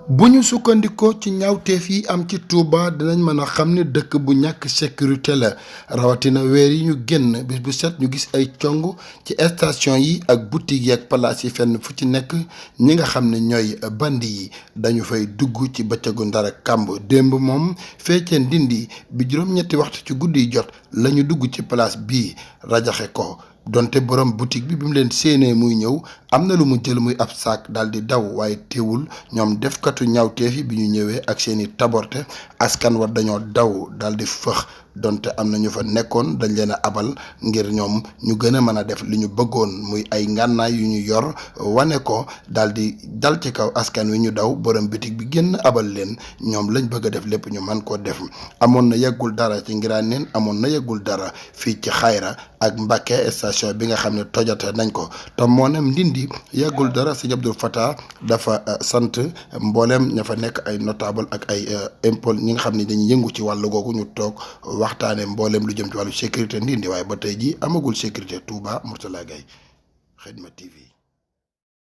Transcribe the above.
bu ñu sukkandikoo ci ñaawteef yi am ci Touba dinañ mën a xam ne dëkk bu ñàkk sécurité la rawatina weer yi ñu génn bis bu set ñu gis ay cong ci station yi ak boutique yi ak palaas yi fenn fu ci nekk ñi nga xam ne ñooy bandi yi dañu fay dugg ci bëccëgu ndara kàmb démb moom feccee Ndindi bi juróom-ñetti waxtu ci guddi yi jot lañu dugg ci place bii rajaxe ko donte borom boutique bi mu leen séenee muy ñëw am na lu mu jël muy ab saak daal di daw waaye teewul ñoom defkatu ñaawteef yi bi ñu ñëwee ak seeni taborte askan wa dañoo daw daal di fëx donte am na ñu fa nekkoon dañ leen a abal ngir ñoom ñu gën a mën a def li ñu bëggoon muy ay ngànnaay yu ñu yor wane ko daal di dal ci kaw askan wi ñu daw borom boutique bi génn abal leen ñoom lañ bëgg a def lépp ñu mën koo def amoon na yeggul dara ci Ngiraaneen amoon na yeggul dara fii ci Xayra ak Mbàkke station bi nga xam ne tojate nañ ko te moo ne Ndindi yeggul dara Sëñ Abdou Fatah dafa sant mboolem ña fa nekk ay notable ak ay impôts ñi nga xam ne dañuy yëngu ci wàllu googu ñu toog waxtaane mboolem lu jëm ci wàllu sécurité Ndindi waaye ba tey ji amagul sécurité Touba. Mourtala Gaye, Khidma TV.